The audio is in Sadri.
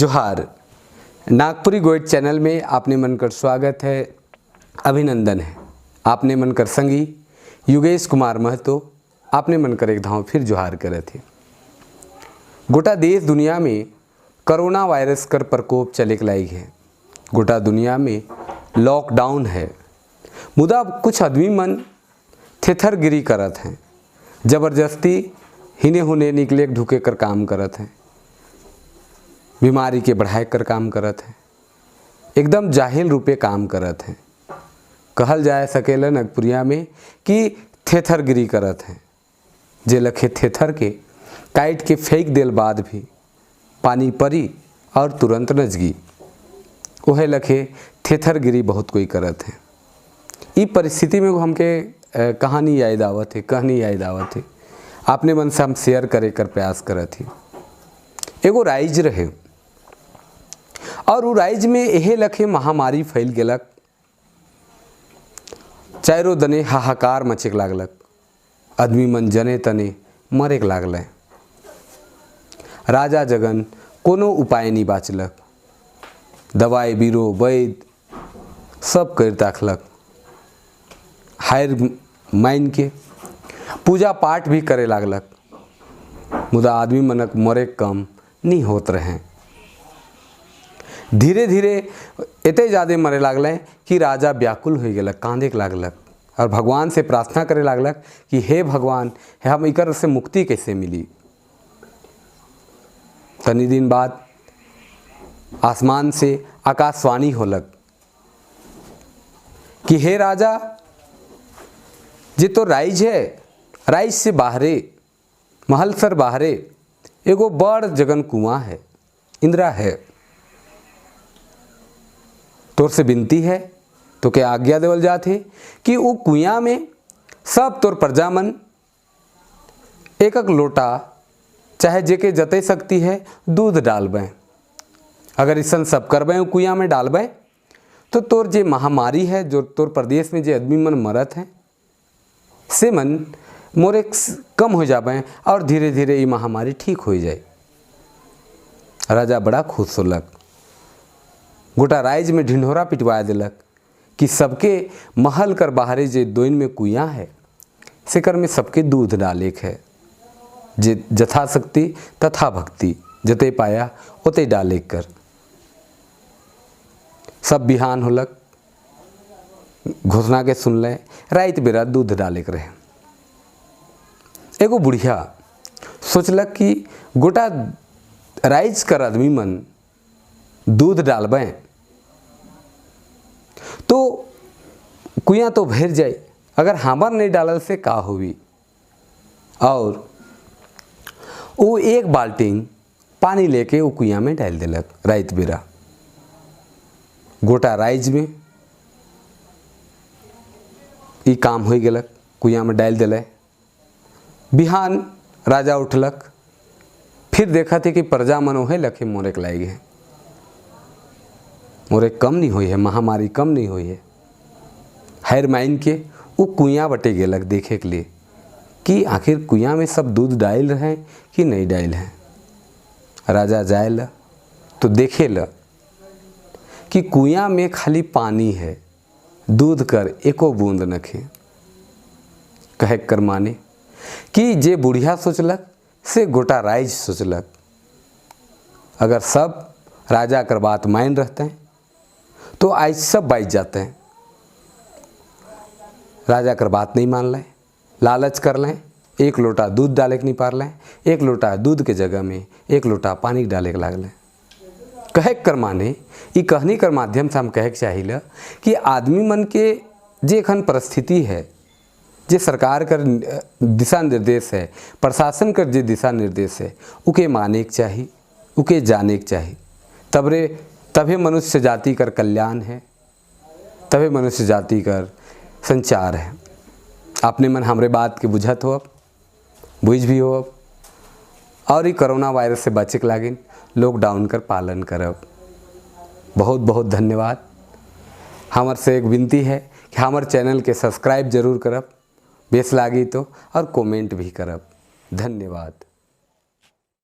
जोहार। नागपुरी गोइट चैनल में आपने मन कर स्वागत है, अभिनंदन है। आपने मन कर संगी युगेश कुमार महतो आपने मन कर एक धाव फिर जोहार करे थे। गोटा देश दुनिया में कोरोना वायरस कर प्रकोप चले के लायक है, गोटा दुनिया में लॉकडाउन है। मुदा कुछ आदमी मन थेथरगिरी करत हैं, ज़बरदस्ती हिने हुने निकले ढुके कर काम करत हैं, बीमारी के बढ़ाए कर काम करत हैं, एकदम जाहिल रूपे काम करत हैं। कहल जाए सकेला नागपुरिया में कि थेथरगिरी करत हैं। जे लखे थेथर के काट के फेंक देल बाद भी पानी परी और तुरंत नजगी, ओहे लखे थेथरगिरी बहुत कोई करत हैं। ई परिस्थिति में हमके कहानी याद आवत है, कहानी याद आवत है, आपने मन से हम शेयर करे कर प्रयास करत ही। एगो राइज रहे और उ राइज में एहे लखे महामारी फैल गेलक, चारों दने हाहाकार मचे लागलक, आदमी मन जने तने मरे लागल। राजा जगन कोनो उपाय नहीं बाचलक, दवाई बीरो वैद सब कर ताखलक, हायर मान के पूजा पाठ भी करे लागलक, मुदा आदमी मनक मरे कम नहीं होत रहे। धीरे धीरे एते ज़्यादा मरे लागल कि राजा व्याकुल हो गलक, कांदे लागलक और भगवान से प्रार्थना करे लागलक कि हे भगवान, हम इकर से मुक्ति कैसे मिली। तनी दिन बाद आसमान से आकाशवाणी होलक कि हे राजा, जे तो राइज है, राइज से बाहरे महल सर बाहरे एगो बड़ जगन कुआं है, इंदिरा है, तोर से विनती है तो क्या आज्ञा देवल जात है कि वो कुआं में सब तोर प्रजामन एक एक लोटा चाहे जेके जते सकती है दूध डालबें। अगर ऐसा सब करबें वो कुआं में डालबें तो तोर जे महामारी है, जो तोर प्रदेश में जे आदमी मन मरत हैं से मन मोरे कम हो जाबें और धीरे धीरे ये महामारी ठीक हो जाए। राजा बड़ा खुश होलक, गोटा राइज में ढिंढोरा पिटवा दिलक कि सबके महल कर बाहरे जे दोइन में कुआं है सेकर में सबके दूध डालेक है, जे जथाशक्ति तथा भक्ति जते पाया ओते डालेक कर। सब बिहान होलक, घोषणा के सुन ले, रात बेरा दूध डालेक रहे। एगो बुढ़िया सोचलक कि गोटा राइज कर आदमी मन दूध डालबें तो कुआं तो भर जाए, अगर हमर नहीं डालल से का होवी। और वो एक बाल्टी पानी लेके वो कुआं में डाल दिलक रात बेरा। गोटा राइज में ई काम हो गलक, कुआं में डाल दिले। बिहान राजा उठलक, फिर देखा थे कि प्रजा मन ओहे लखे मोरे के लायक है, मोरे कम नहीं हुई है, महामारी कम नहीं हुई है। हैर माइन के वो कुआं बटे गेलक देखे के लिए कि आखिर कुआं में सब दूध डाल रहे कि नहीं डाल हैं। राजा जायल तो देखे ल कि कुआं में खाली पानी है, दूध कर एको बूंद नखे। कहे कर माने कि जे बुढ़िया सोचलक से गोटा राइज सोचलक। अगर सब राजा कर बात मान रहते हैं तो आज सब बच जाते हैं। राजा कर बात नहीं मान लें, लालच कर लें, एक लोटा दूध डाले के नहीं पार लें, एक लोटा दूध के जगह में एक लोटा पानी डाले के लाग लें। कहे कर माने ई कहनी कर माध्यम से हम कहे के चाहिए कि आदमी मन के जे एखन परिस्थिति है, जे सरकार कर दिशा निर्देश है, प्रशासन कर जे दिशा निर्देश है, उके माने के चाही, उके जाने के चाही, तभे मनुष्य जाति कर कल्याण है, तभे मनुष्य जाति कर संचार है। आपने मन हमरे बात के बुझत हो, अब बुझ भी हो अब, और ये कोरोना वायरस से बचे के लागिन लॉकडाउन कर पालन करब। बहुत बहुत धन्यवाद। हमर से एक विनती है कि हमर चैनल के सब्सक्राइब जरूर करब, बेस लागी तो, और कमेंट भी करब। धन्यवाद।